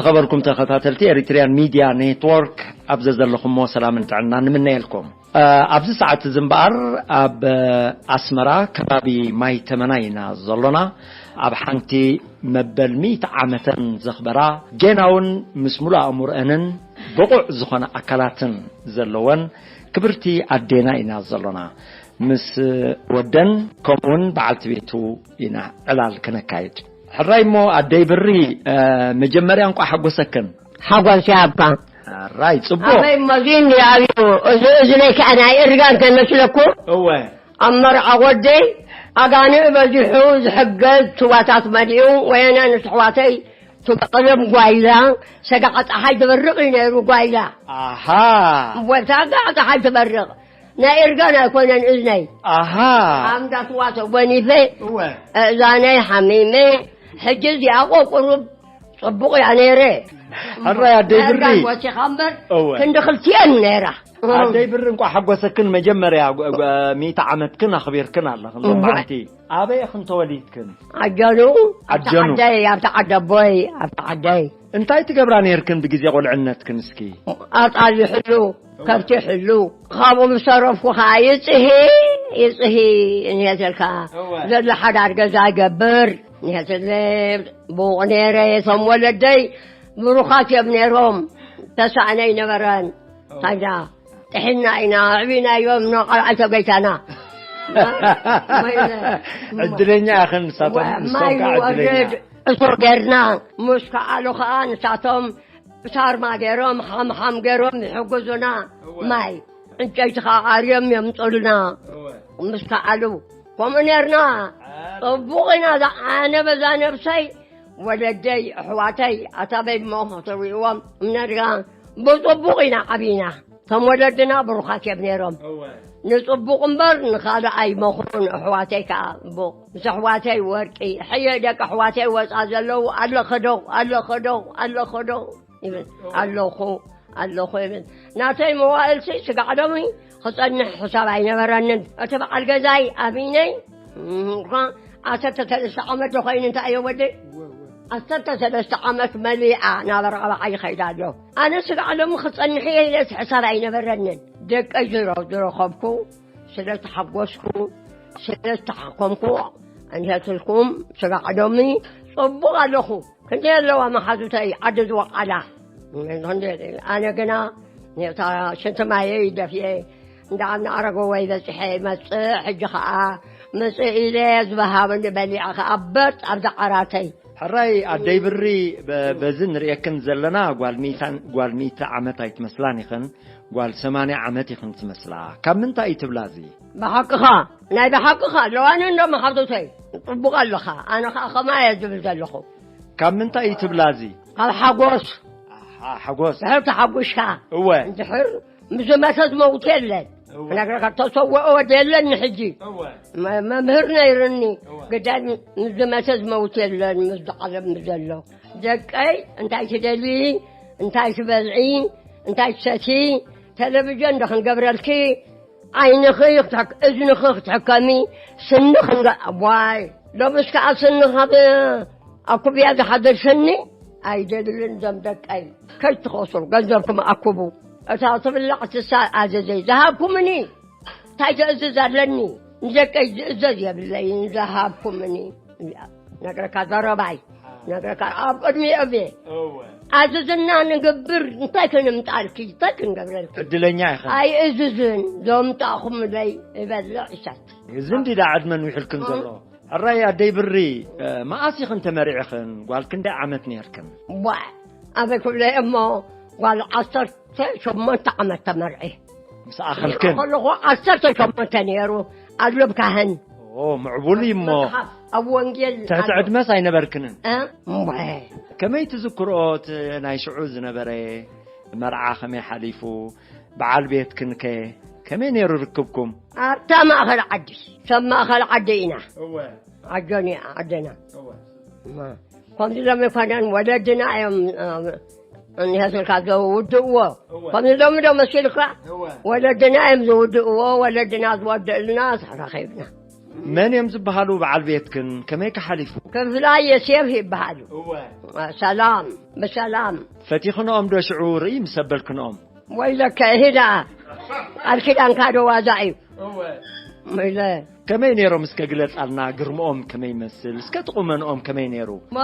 ዝኸበርኩም ተኸታተልቲ ኤሪትሪያን ሚድያ ኔትወርክ፣ ኣብ ዘዘለኹሞ ሰላምን ጥዕናን ንምነየልኩም። እ፣ ኣብዚ ሰዓት እዚ እምበኣር ኣብ፣ እ፣ ኣስመራ ከባቢ ማይ ተመና ኢና ዘሎና። ኣብ ሓንቲ መበል ሚእቲ ዓመተን ዘኽበራ፣ ጌና እውን ምስ ሙሉእ ኣእምሮአንን ብቑዕ ዝኾነ ኣካላትን ዘለወን ክብርቲ ኣዴና ኢና ዘሎና። ምስ ወደን ከምኡውን በዓልቲ ቤቱ ኢና ዕላል ክነካይድ። ሕራይ እሞ ኣደይ ብሪ፣ እ፣ መጀመርያ እንቋዕ ሓጎሰክን። ሓጎስ ይሃብካ። ሕራይ፣ ጽቡቕ። ኣበይ እሞ እዚ እንዲ ኣብዩ፣ እዚ፣ እዚ ናይ ከኣ ናይ እርጋን ከይመስለኩም። እወ። ኣብ መርዓ ወደይ ኣጋንእ በዚሑ ዝሕገዝ ቱባታት መሊኡ፣ ወየነ ንስሕዋተይ ትበቕሎም ጓይላ፣ ሰጋዕ ጸሓይ ትበርቕ እዩ ነይሩ ጓይላ። ኣሃ። እወ፣ ሰጋዕ ጸሓይ ትበርቕ። ናይ እርጋን ኣይኮነን እዝነይ። ኣሃ። ኣምዳ ስዋ ተጎኒፈ፣ እወ። እዛነይ ሓሚመ፣ ሕጂ እዚኣ ቆ ቁሩብ ጽቡቕ እያ ነይረ። ሕራይ ኣደይ ብሪ። እርጋን ወሲኻ እምበር እወ። ክንዲ ክልቲኤን ነይራ። ኣደይ ብሪ፣ እንቋዕ ሓጎሰክን። መጀመርያ ጓ-፣ ጓ-፣ ሚእቲ ዓመትክን ኣኽቢርክን ኣለኽን እወ። ሎማዓንቲ። ኣበይ ኢኽን ተወሊድክን? ዓጀኑ፣ ኣብቲ ዓጀኑ። ዓደይ፣ ኣብቲ ዓደ ኣቦይ፣ ኣብቲ ዓደይ። እንታይ ትገብራ ነይርክን ብግዜ ቁልዕነትክን እስኪ? ኣጣል ይሕሉ፣ ከብቲ ይሕሉ። ካብኡ ምስ ተረፍኩ ኸዓ ይጽሂ፣ ይጽሂ፣ እንሄተልካ። እወ። ዘሎ ሓዳር ገዛ ይገብር። እንሄተለ ብቑ ነይረ፣ እቶም ወለደይ ብሩኻት እዮም ነይሮም። ተሳእነ ኣይነበረን። እወ። ታዲያ ጥሒና ኢና ኣዕቢናዮም፣ ንቓልዓይ ተገይታና። ዕድለኛ ኢኽን፣ ንሳቶም፣ እወ፣ ንሶም ማይ ከዓ ዕድለኛ። ንወርድ፣ ዕትሮ ጌርና፣ ምስ ከኣሉ ኸዓ ንሳቶም ብታርማ ገይሮም፣ ሓምሓም ገይሮም ይሕግዙና። እወ። ማይ፣ ዕንጨይቲ ኸዓ ኣርዮም የምጽኡልና። እወ። ምስ ከኣሉ፣ ከምኡ ኔርና። ኣረ። ጽቡቕ ኢና፣ ዝዓነ በዛ ነብሰይ፣ ወለደይ፣ ኣሕዋተይ፣ ኣታ በይ እሞ ክትሪእዎም፣ እምነድጋ፣ ብጽቡቕ ኢና ዓቢና። እቶም ወለድና ብሩኻት እዮም ነይሮም። እወ። ንጽቡቕ እምበር ንኻልእ ኣይመኽሩን። ኣሕዋተይ ከኣ ጽቡቕ። ምስ ኣሕዋተይ ወርቂ፣ ሕየ ደቂ ኣሕዋተይ ወጻ ዘለዉ፣ ኣለኸ ዶ፣ ኣለኸ ዶ፣ ኣለኸ ዶ ይብል። እወ። ኣለኹ፣ ኣለኹ ይብል። ናተይ መዋእልሲ ስጋዕ ሎሚ ክጸንሕ ሕሳብ ኣይነበረንን። እቲ በዓል ገዛይ ኣብይነይ፣ እም፣ እኳ ዓሰርተ ሰለስተ ዓመት ዶ ኾይኑ እንታይ እየ ወደይ? እወ፣ እወ። ዓሰርተ ሰለስተ ዓመት መሊኣ ናብ ኣርባዓ ይኸይድ ኣሎ። ኣነ ስጋዕ ሎሚ ክጸንሕ እየ ኢለ እቲ ሕሳብ ኣይነበረንን። ደቀይ ዝረ-፣ ዝረኸብኩ፣ ስለ ተሓጎስኩ፣ ስለ ዝተሓከምኩ፣ እንሄትልኩም ስጋዕ ሎሚ ጽቡቕ ኣለኹ። ክንደይ ኣለዋ መሓዙተይ ዓዲ ዝወዓላ። ኣነ ግና ነታ ሽንቲ ማየይ ደፊኤ፣ እንዳ ዓብኒ ኣረገወይ በጺሐ ይመጽእ። ሕጂ ኸኣ ምጽእ ኢለ ዝበሃበኒ በሊዐ ኸኣ በጥ ኣብዛ ዓራተይ። ሕራይ ኣደይ ብሪ፣ በ-፣ በዚ ንርእየክን ዘለና ጓል ሚእታን-፣ ጓል ሚእቲ ዓመት ኣይትመስላን ኢኽን፣ ጓል ሰማንያ ዓመት ኢኽን ትመስላ። ካብ ምንታይ እዩ ትብላ እዚ? ብሓቅኻ፣ ናይ ብሓቅኻ ኣለዋኒ እንዶ መሓዙተይ። ጽቡቕ ኣለኻ። ኣነ ኸኣ ኸማይ እየ ዝብል ዘለኹ። ካብ ምንታይ እዩ ትብላ እዚ? ካብ ሓጎስ። ኣሃ፣ ሓጎስ። ድሕር ተሓጒስካ። እወ። እንድሕር ምስ ዝመተ ዝመውት የለን። እወ። ክነግረካ፣ ተሰውኦ ወዲ የለን ንሕጂ። እወ። መ-፣ መምህር ነይርኒ። እወ። ግዳይ ምስ ዝመተ ዝመውት የለን፣ ምስ ዝዓለም ዘሎ። ደቀይ እንታይ ትደልዪ? እንታይ ትበልዒ? እንታይ ትሰትዪ? ቴሌቪዥን ዶ ክንገብረልኪ? ዓይንኺ ክትሕክ-፣ እዝንኺ ክትሕከሚ፣ ስኒ ክንገ-፣ ዋይ፣ ሎምስ ከኣ ስኒ ካብ ኣኩብያ ዝሓድር ስኒ ኣይደልን። ዘም ደቀይ፣ ከይትኸስሩ፣ ገንዘብኩም ኣኩቡ። እታ ትብላዕ ትሳ ኣዘዘይ፣ ዝሃብኩምኒ። እንታይ ትእዝዝ ኣለኒ? ንደቀይ ዝእዘዝ የብለይን፣ ዝሃብኩምኒ። ነግረካ ዘረባይ፣ ነግረካ ኣብ ቅድሚኦም እየ። እወ። ኣዝዝና ንግብር፣ እንታይ ክንምጣልኪ፣ እንታይ ክንገብረልኪ? ዕድለኛ ኢኸን። ኣይእዝዝን፣ ዘምጣኹምለይ እበልዕ ይሰቲ። እዚ እንዲ ደኣ ዕድመ ንውሕልክን ዘሎ። ሕራይ ኣደይ ብሪ፣ እ፣ መኣስ ኢኽን ተመሪዕኽን? ጓል ክንደይ ዓመት ነይርክን? ዋ፣ ኣበይ ክብለይ እሞ፣ ጓል ዓሰርተ ሸሞንተ ዓመት ተመርዒ። ምስ ኣኸልክን? ከለኹ ዓሰርተ ሸሞንተ ነይሩ፣ ኣሉብ ካህን። ኦ፣ ምዕቡል እዩ እሞ። መጽሓፍ ኣብ ወንጌል ትሕቲ ኣሎ። ዕድመስ ኣይነበርክንን? እ? እምበ። ከመይ ትዝክርኦ እቲ ናይ ሽዑ ዝነበረ መርዓ ከመይ ሓሊፉ? በዓል ቤትክን ከ ከመይ ነይሩ ርክብኩም? ኣብታ ማእኸል ዓዲ፣ ሰብ ማእኸል ዓዲ ኢና። እወ። ዓጆን እያ ዓድና። እወ። እማ፣ ከምዚ ሎሚ ኣይኮነን፣ ወለድና እዮም፣ እ፣ እንሄስልካ ዘውድእዎ። እወ። ከምዚ ሎሚ ዶ መሲልካ? እወ። ወለድና እዮም ዝውድእዎ፣ ወለድና ዝወድእልና ተራኺብና። መን እዮም ዝበሃሉ በዓል ቤትክን? ከመይ ክሓሊፉ? ክፍላይ የሴፍ ይበሃሉ። ሰላም ብሰላም። ፈቲኽንኦም ዶ ሽዑ ርኢ ምስ ኣበልክንኦም? ወይለከ ይሄዳ ቃል ኪዳንካ ዶ ዋዛ እዩ? ኢለ ከመይ ነይሮም እስከ ግለጻልና፣ ግርምኦም ከመይ ይመስል፣ እስከ ጥቑመንኦም ከመይ ነይሩ? ማ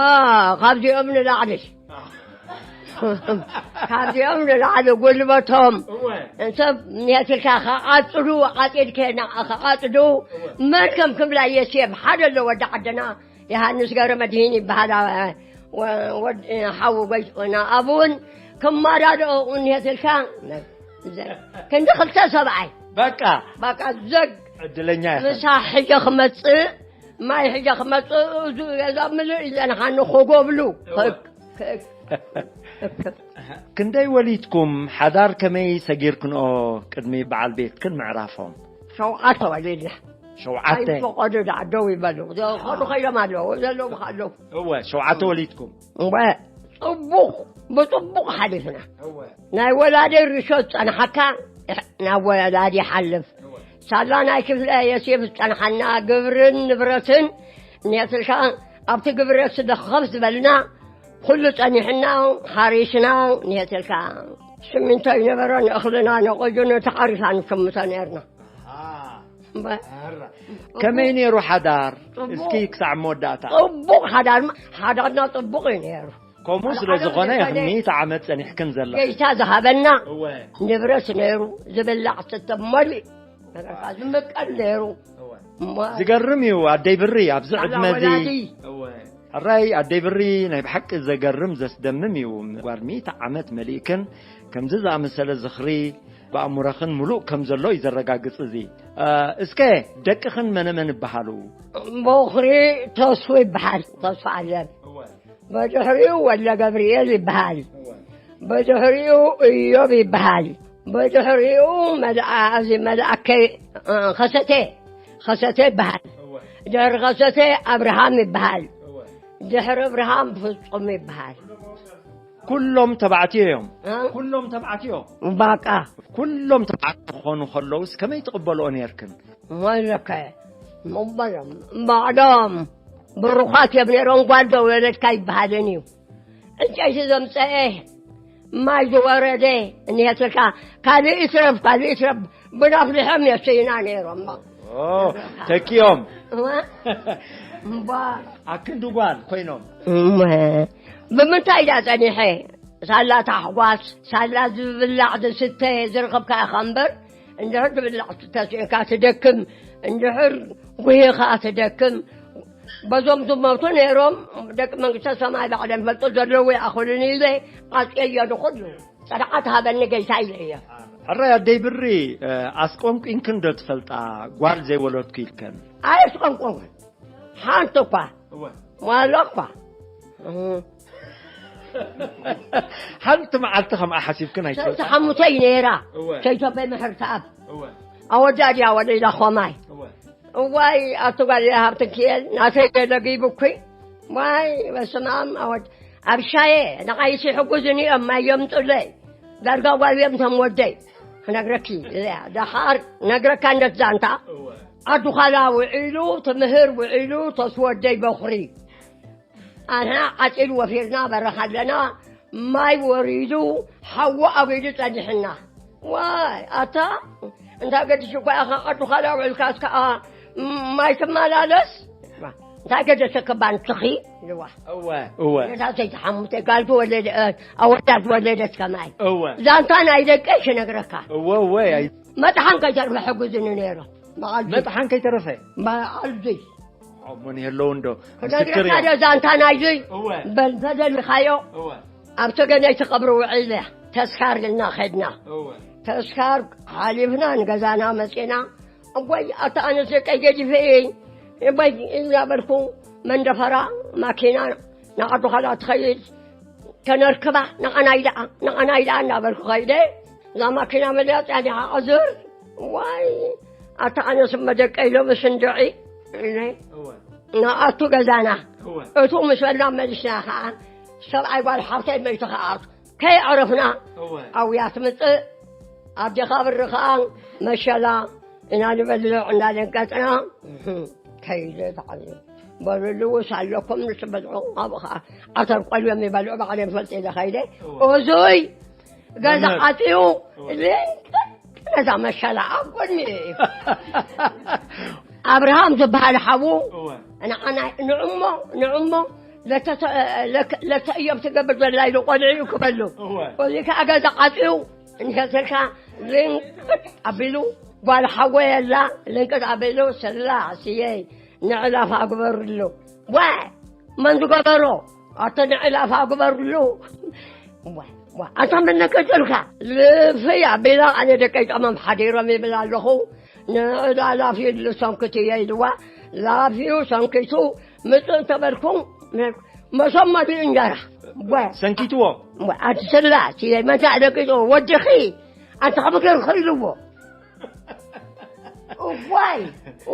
ካብዚኦም ንላዕሊ ካብዚኦም ንላዕሊ ጉልበቶም ሰብ ኔትልካ ከቓጽሉ፣ ዓጺድከ ከቓጽሉ መን ከም ክብላ የሴፍ ሓደ ኣሎ ወዲ ዓድና ዮሃንስ ገብረ መድሂን ይበሃል። ወ- ወድ- ሓው ጎይትኡና ኣብኡ እውን ክመዳድኦ ኔትልካ ክንዲ ክልተ ሰብኣይ በቃ በቃ ዘግ ዕድለኛ ኢኻ። ምሳ ሕጀ ክመጽእ ማይ ሕጀ ክመጽእ እዚ ገዛ ምልእ ይዘንሓኒ ክጎብሉ ክንደይ ወሊድኩም? ሓዳር ከመይ ሰጊርክንኦ? ቅድሚ በዓል ቤትክን ምዕራፎም ሸውዓተ ወሊድና ሸውዓተ። ፈቀዱ ዳዕደው ይበሉ ዘኸዱ ከይሎም ኣለዉ ዘለዉ ኣለዉ እወ፣ ሸውዓተ ወሊድኩም። እወ ጽቡቕ ብጽቡቕ ሓሊፍና ናይ ወላደይ ርሾ ዝጸንሓካ ናብ ወላዲ ይሓልፍ ሳላ ናይ ክፍለ የሴፍ ዝጸንሓና ግብርን ንብረትን ኔትልካ ኣብቲ ግብረት ስደኸፍ ዝበልና ኩሉ ጸኒሕና ሓሪስና ኔትልካ ሽሚንቶ ይነበረን እኽልና ነቆጆ ነቲ ሓሪሳ ንሸምቶ ነርና እምበር ከመይ ነይሩ ሓዳር? እስኪ ክሳዕ መወዳእታ። ጽቡቕ ሓዳር ሓዳርና ጽቡቕ እዩ ነይሩ ከምኡ ስለ ዝኾነ ኢኽን ሚእቲ ዓመት ጸኒሕክን ዘለኽን። ጌታ ዝሃበና እወ ንብረት ነይሩ ዝብላዕ ዝስተ መሊእ ነገርካ ዝምቀል ነይሩ ዝገርም እዩ ኣደይ ብሪ ኣብዚ ዕድመ እዚ ወላዲ ሕራይ ኣደይ ብሪ ናይ ብሓቂ ዘገርም ዘስደምም እዩ። ጓል ሚእቲ ዓመት መሊእክን ከምዚ ዝኣመሰለ ዝኽሪ ብኣእምሮኽን ምሉእ ከም ዘሎ እዩ ዘረጋግጽ እዚ። እስከ ደቅኽን መነመን ይበሃሉ? ቦኽሪ ተስፉ ይበሃል ተስፉ ኣለም ብድሕሪኡ ወለ ገብርኤል ይበሃል ብድሕሪኡ እዮብ ይበሃል ብድሕሪኡ መልኣ- እዚ መልኣከ ኸሰቴ ኸሰቴ ይበሃል ድሕሪ ኸሰቴ ኣብርሃም ይበሃል ድሕሪ ኣብርሃም ፍጹም ይበሃል ኩሎም ተባዕትዮ እዮም። እ? ኩሎም ተባዕትዮ ባቃ ኩሎም ተባዕትዮ ክኾኑ ከለውስ ከመይ ትቕበልኦ ነርክን? ወለከ ምበሎም ባዕሎም ብሩኻት እዮም ነይሮም ጓል ዘውለደትካ ይበሃልን እዩ ዕንጨይቲ ዘምፀአ ማይ ዝወረደ እኒሄትልካ ካልእ ይትረፍ ካልእ ይትረፍ ብናፍልሖም የስይና ነይሮም ተኪኦም እምባ ኣክንዲ ጓል ኮይኖም ብምንታይ ዳ ጸኒሐ ሳላ ታሕጓስ ሳላ ዝብላዕ ዝስተ ዝረኸብካ ኢኻ እምበር እንድሕር ዝብላዕ ዝስተ ስኢንካ ትደክም እንድሕር ጉሂኻ ትደክም በዞም ዝሞቱ ነይሮም ደቂ መንግስተ ሰማይ ባዕለን ፈልጦ ዘለዉ ይኣኽሉን ኢለ ኣፅየዮ ንኹሉ ፀድዓት ሃበኒ ገይታ ኢለ እየ ሕራይ ኣደይ ብሪ ኣስቆንቂንክን ዶ ትፈልጣ ጓል ዘይወለድኩ ኢልከን ኣየስቆንቆንኩን ሓንቲ እኳ ዋላ እኳ ሓንቲ መዓልቲ ከምኣ ሓሲብክን ኣይትፈልጣ ሰይቲ ሓሙተይ ነይራ እወ። ሰይቶ በምሕርተኣብ እወ ኣወዳድያ ወደ ኢላ ኾማይ እወ እዋይ ኣቲ ጓል ሃብትክኤል ናተይ ደጊቡኩይ ዋይ በስማም ኣወድ ኣብ ሻየ ንዓይሲ ሕጉዝኒ እዮም ማይ የምጡለይ ዳርጋ ጓል እዮም ቶም ወደይ ክነግረኪ እያ ደሓር ነግረካ እንደት ዛንታ እወ ዓዱ ኻላ ውዒሉ ትምህር ውዒሉ ተስወደይ በኹሪ ኣንና ዓፂድ ወፊርና በረኻ ኣለና ማይ ወሪዱ ሓዊ ኣጉዱ ፀኒሕና ዋይ ኣታ እንታይ ገዲሽ እኳ ኢኻ ዓዱ ኻላ ውዒልካስ ከዓ ማይ ትመላለስ እንታይ ገደሰ ከባን ትኺ ኢልዋ እወ እወ ነታ ዘይተሓሙተ ጋል ዝወለደ ኣወዳት ወለደት ከማይ እወ ዛንታ ናይ ደቀይ ክነግረካ እወ እወ ኣይ- መጥሓን ከይተርፈ ሕጉዝኒ ነይሮም መዓልቲ መጥሓን ከይተረፈ መዓልቲ እሞን የለውን ዶ ምስክር ክነግረካ ዶ እዮም ዛንታ ናይዙይ እወ በል ተደሊኻዮ እወ ኣብ ተገነይ ትቐብሪ ውዒለ ተስካር ኢልና ኸድና እወ ተስካር ሓሊፍና ንገዛና መፂና እወይ ኣታ ኣነስ ደቀይ ገዲፈ እየ እወይ እናበልኩ መንደፈራ ማኪና ንዓዱ ኻላ ትኸይድ ተነርክባ ንዓናይ ደኣ ንዓናይ ደኣ እናበልኩ ኸይደ እዛ ማኪና መሊኣ ፃኒሓ ኣዝር ዋይ ኣታ ኣነስ መደቀይ ሎምስ እንድዒ ኢለ እወ ንኣቱ ገዛና እወ እቱ ምስ በልና መሊስና ኸዓ ሰብኣይ ጓል ሓፍተይ መይቱ ኸዓ ከይዕረፍና እወ ኣውያ ትምፅእ ኣዴኻ ብሪ ኸዓ መሸላ ኢና ንበልዕ እንዳደንቀፅና ከይደ ተዓልዮ። በሉ ልውስ ኣለኩም ንስበልዑ። ኣብኡ ከዓ ዓተር ቆልዮም ይበልዑ። ባዕለይ ፈልጥ ኢለ ከይደ። እወ። እዙይ ገዛ መምህር። ዓፅዩ እወ። ልንቅጥ ነዛ መሸላ ኣብ ጎኒ እዩ። ኣብርሃም ዝበሃል ሓዉ እወ። ንዓና ንዕሞ ንዕሞ ለተተ- ለክ- ለተእዮም ትገብር ዘላ ኢሉ ቆልዑ እዩ ክበሉ። እወ። እዚ ከዓ ገዛ ዓፅዩ እንሸትልካ ልንቅጥ ኣቢሉ ጓል ሓወይ ኣላ ልንቅጥ ኣቢሉ ስላ ስየይ ንዕላፍ ኣግበርሉ። ወ መን ዝገበሮ ኣቶ ንዕላፍ ኣግበርሉ። ወ ወ ኣታ መነቀጨልካ ልፍይ ኣቢላ ኣነ ደቀይ ጫማም ሓዲሮም ይብል ኣለኹ። ንዕዳ ላፍዩ ሰንክቱ እየ ኢልዋ። ላፍዩ ሰንኪቱ ምፅእ ተበልኩ። መሶብ መሊኡ እንጀራ ወ ሰንኪትዎ። ወ ኣቲ ስላ ስየይ መታዕ ደቂጡ ወድኺ ኣንታ ከመ ገይሩ ክኢልዎ። እዋይ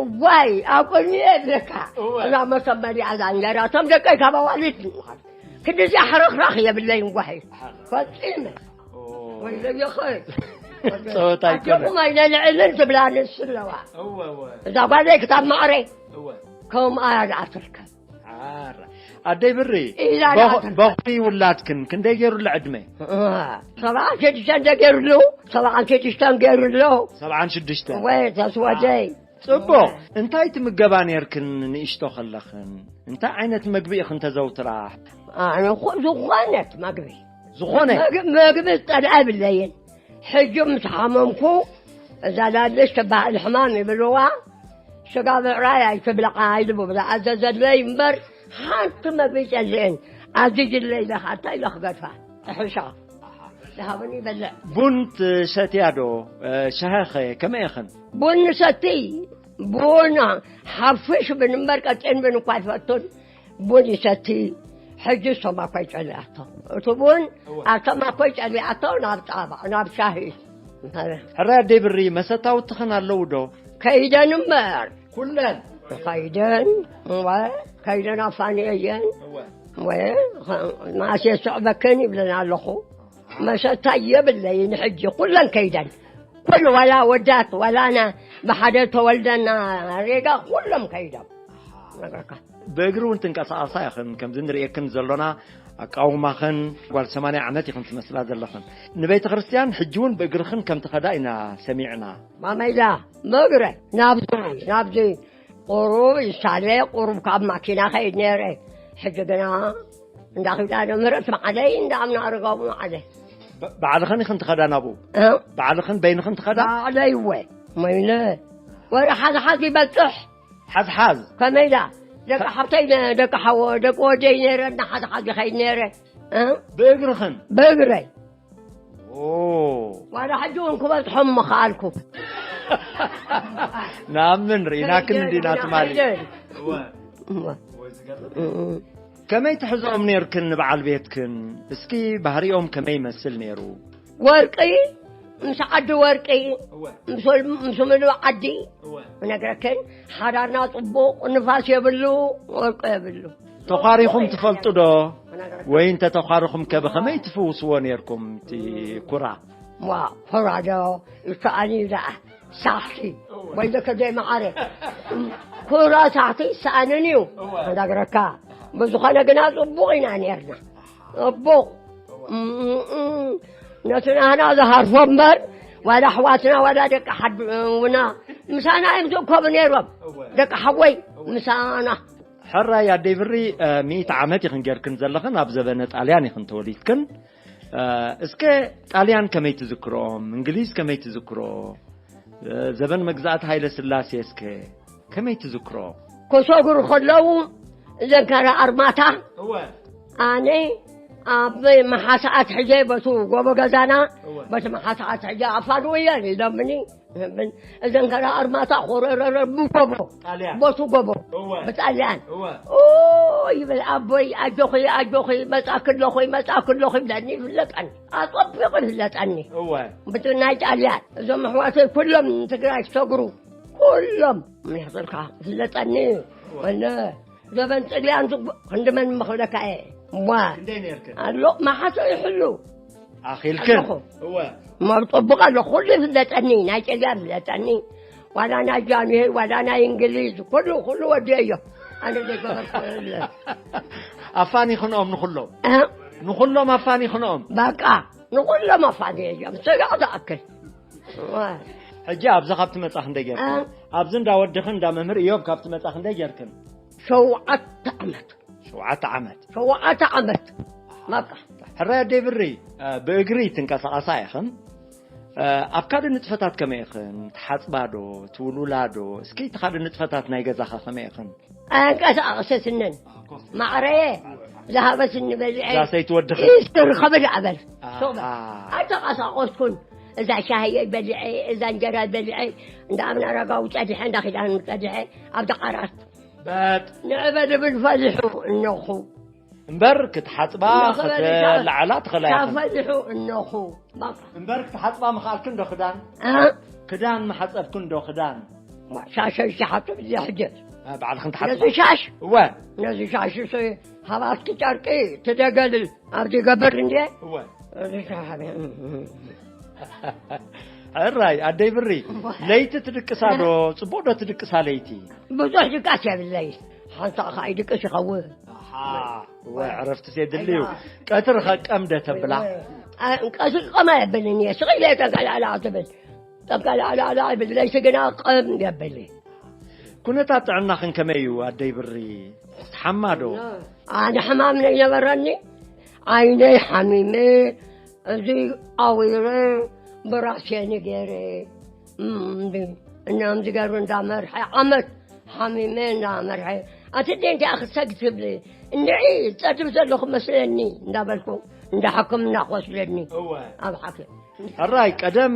እዋይ ኣብ ቅድሚ የብለካ። እዋይ። እዛ መሶብ መሊኣ እዛ እንጀራ እቶም ደቀይ ካብ ኣዋልድ ክንዲዚኣ ሕርኽራኽ የብለይን ጓሂ። ፈፂመ ወይለየኸ ጸወታ ኣይኮነን። ኣጆኹም ኣይነልዕልን ትብላ ንሱ ኣለዋ። እወ፣ እወ። እዛ ጓለይ ክታብ ማዕረ እወ። ከምኣ እያ ዝኣትርከብ። ሓራ። ኣደይ ብሪ፣ ኢላ በኹ- ናትካ። በኹሪ ውላድክን ክንደይ ገይሩላ ዕድመ? እ፣ ሰብዓን ሽዱሽተን እንደ ገይሩሉ፣ ሰብዓን ሽዱሽተን ገይሩሉ። ሰብዓን ሽዱሽተን። ወይ ተስወደይ። ጽቡቕ። እንታይ ትምገባ ነርክን ንእሽቶ ከለኽን? እንታይ ዓይነት መግቢ ኢኽን ተዘውትራ? ኣነ እኮ ዝኾነት መግቢ። ዝኾነ? መግ- መግቢ ዝጸልአ የብለይን። ሕጂ ምስ ሓመምኩ፣ እዛ ዳድሽ ትበሃል ሕማም ይብልዋ፣ ስጋ ብዕራይ ኣይትብልዓ ኢሉ ብዝኣዘዘለይ እምበር፣ ሓንቲ መግቢ ጨልእን ኣዚዝለይ ኢለ ኸዓ እንታይ ኢለ ክገድፋ? እሕሻ። ዝሃበኒ ይበልዕ። ቡን ትሰትያ ዶ? እ፣ ሻሂ ኸ ከመይ ኢኽን? ቡን ንሰቲ፣ ቡን ሓፍሽ ብን እምበር ቀጢን ብን እኳ ኣይፈቱን። ቡን ይሰቲ። ሕጂ እሶም ኣኮይ ጨሊኣቶ። እቲ ቡን እወ። ኣብቶም ኣኮይ ጨሊኣቶ ናብ ጣባ፣ ናብ ሻሂ። ሕራይ ኣደይ ብሪ፣ መሰታውትኽን ኣለዉ ዶ? ከይደን እምበር። ኩለን? ከይደን፣ እወ፣ ከይደን ኣፋንየየን። እወ። እወ፣ መኣስ የስዕበክን ይብለን ኣለኹ። መሰታ የብለይን ሕጂ፣ ኩለን ከይደን። ኩሉ ዋላ ወዳት፣ ዋላ ና-፣ ብሓደ ተወልደና ሬጋ፣ ኩሎም ከይዶም። ነገርካ። ብእግሪ እውን ትንቀሳቐሳ ኢኽን፣ ከምዚ ንርእየክን ዘሎና ኣቃውማኽን፣ ጓል ሰማንያ ዓመት ኢኽን ትመስላ ዘለኽን። ንቤተ ክርስቲያን ሕጂ እውን ብእግርኽን ከም ትኸዳ ኢና ሰሚዕና። ማመይዳ፣ ብእግረ፣ ናብዚ፣ ናብዚ፣ ቁሩብ ይሳለ፣ ቁሩብ ካብ ማኪና ኸይድ ነይረ። ሕጂ ግና፣ እንዳ ኪዳነ ምህረት መዓለይ፣ እንዳ ኣምና ኣረጋዊ መዓለይ። ብ-፣ ባዕልኽን ኢኽን ትኸዳ ናብኡ? እ? ባዕልኽን በይንኽን ትኸዳ? ባዕለይ እወ፣ መይነ። ወረ ሓዝ ሓዝ ይበጽሕ። ሓዝ ሓዝ? ከመይ ዳ? ደቂ ሓብተይ ነ-፣ ደቂ ሓዎ-፣ ደቂ ወደይ ነይረ፣ እንዳ ሓዝ ሓዝ ይኸይድ ነይረ። እ? ብእግርኽን? ብእግረይ። ኦ። ዋላ ሕጂ እውን ክበጽሖም ምኸኣልኩ። ንኣምን ርኢናክን እንዲና ትማሊ። እወ። እወ። እወ፣ ዝገርም። እም። ከመይ ትሕዝኦም ነይርክን ንበዓል ቤትክን? እስኪ ባህሪኦም ከመይ ይመስል ነይሩ? ወርቂ፣ ምስ ዓዲ ወርቂ፣ እወ። ምስ ወል-፣ ምስ ምሉእ ዓዲ እወ። እነግረክን፣ ሓዳርና ጽቡቕ፣ ንፋስ የብሉ፣ ወርቂ የብሉ። ተዃሪኹም ትፈልጡ ዶ? እነግረክን። ወይ እንተ ተዃሪኹም ከ ብኸመይ ትፍውስዎ ነይርኩም እቲ ኩራ? ዋ፣ ኩራ ዶ? ይከኣል እዩ ደኣ። ሳሕቲ። እወ። ወይ ደከ ዘይመዓረ። ኩራ ሳሕቲ ይሰኣንን እዩ። እወ። እነግረካ። ብዝኾነ ግና ጽቡቕ ኢና ነይርና። ጽቡቕ። እም፣ እም፣ ነቲ ናህና ዝሃርፎ እምበር፣ ዋላ ኣሕዋትና፣ ዋላ ደቂ ሓድና፣ ምሳና እዮም ዝእከቡ ነይሮም። እወ። ደቂ ሓወይ፣ እወ። ምሳና። ሕራይ ኣደይ ብሪ፣ እ፣ ሚእቲ ዓመት ኢኽን ጌርክን ዘለኽን፣ ኣብ ዘበነ ጣልያን ኢኽን ተወሊድክን። እ፣ እስከ ጣልያን ከመይ ትዝክሮም? እንግሊዝ ከመይ ትዝክሮ? እ፣ ዘበን መግዛእቲ ሃይለ ስላሴ እስከ ከመይ ትዝክሮ? ክሰግሩ ከለዉ ዘንከራ ኣርማታ እወ። ኣነ ኣብ መሓሰኣት ሕጀ በቱ ጎቦ ገዛና እወ። በቲ መሓሰኣት ሕጀ ኣፋንውየን ኢሎምኒ። እዘን ከራ ኣርማታ ኮረረረ ብጎቦ ጣልያን። በቱ ጎቦ እወ። ብጣልያን። እወ። ኦ ይብል ኣቦይ ኣጆኺ ኣጆኺ መጻ ክለኹ መጻ ክለኹ ይብለኒ ይፍለጠኒ። ኣጸቢቑ ይፍለጠኒ። እወ። ብቲ ናይ ጣልያን። እዞም ኣሕዋተይ ኩሎም ትግራይ ሰግሩ። ኩሎም ምሕጽርካ ይፍለጠኒ። እወ። ወለ ዘበን ጥልያን ዝግቡእ ክንዲ መን ምኽብለካ እየ። ዋ። ክንደይ ነርክን? ኣሎ መሓሰ ይሕሉ። ኣኺልክን? ኣለኹ። እወ። እሞ ኣብ ጥቡቕ ኣሎ። ኩሉ ይፍለጠኒ። ናይ ጥልያን ይፍለጠኒ። ዋላ ናይ ጃንሆይ ዋላ ናይ እንግሊዝ ኩሉ ኩሉ ወዲኦዮ። ኣነ ዘይገበርኩ የለን። ኣፋኒ ክንኦም ንኩሎም እ? ንኩሎም ኣፋኒ ክንኦም በቃ ንኩሎም ኣፋኒ እዮም ስጋዕ ዝኣክል። ሕጂ ኣብዚ ካብ ትመጻ ክንደይ ጌርክን ኣብዚ እንዳ ወድኽን እንዳ መምህር እዮብ ካብ ትመጻ ክንደይ ጌርክን ሸውዓተ ዓመት ሸውዓተ ዓመት ሸውዓተ ዓመት በቃ ሕራይ ኣደይ ብሪ ብእግሪ ትንቀሳቐሳ ኢኽን ኣብ ካልእ ንጥፈታት ከመይ ኢኽን ትሓጽባ ዶ ትውሉላ ዶ እስኪ እቲ ካልእ ንጥፈታት ናይ ገዛኻ ከመይ ኢኽን ኣንቀሳቐሰትንን ማዕረየ ዝሃበትኒ በሊዐ እዛ ሰይቲ ወድኺ ኢስትር ከብል ኣበል ኣሃ። ኣተንቀሳቐስኩን እዛ ሻሂየይ በሊዐ እዛ እንጀራ በሊዐ እንዳ ኣብና ረጋዊ ጸዲሐ እንዳ ኪዳን ጸዲሐ ኣብ ደዓራት በት ንዕበ ድብል ፈሊሑ እነኹ እምበር ክትሓጽባ እንዳኸበረ ክትለዓላ ትኽእላ ኢኽን ፈሊሑ እነኹ በቃ እምበር ክትሓጽባ ምኽኣልክን ዶ ክዳን እ? ክዳን ምሓጸብክን ዶ ክዳን ሻሸ ይሓጥብ እዚ ሕጂ ባዕልኽን ነዚ ትሓጽባ ሻሽ እወ ነዚ ሻሽ ሶ ሃባትኪ ጨርቂ ትደገልል ኣብዚ ገብር እንዴ እወ እዚ ሻሽ ሕራይ ኣደይ ብሪ ለይቲ ትድቅሳ ዶ ጽቡቕ ዶ ትድቅሳ ለይቲ ብዙሕ ድቃስ የብለይ ሓንሳ ከዓ ይድቅስ ይኸውን እወ ዕረፍቲ የድልዩ ቀትር ኸቀም ደ ተብላ ቀትር ቀማ የብልን እየ ስቕ ኢለ ጠንቀላዕላ ትብል ጠንቀላዕላዕላ ይብል ለይቲ ግና ቀም የብል ኩነታት ጥዕናኽን ከመይ እዩ ኣደይ ብሪ ትሓማ ዶ ኣነ ሕማም ነይነበረኒ ዓይነይ ሓሚመ እዚ ኣዊረ ብራሴኒ ገይረ እምቢ እናም ዝገሩ እንዳመርሐ ዓመት ሓሚመ እናመርሐ ኣቲ ደንቲኣ ክሰግ ትብሊ እንድዒ ጸድብ ዘለኹ መስለኒ እንዳበልኩ እንዳ ሕክምና ክወስደኒ እወ ኣብ ሓኪም ሕራይ ቀደም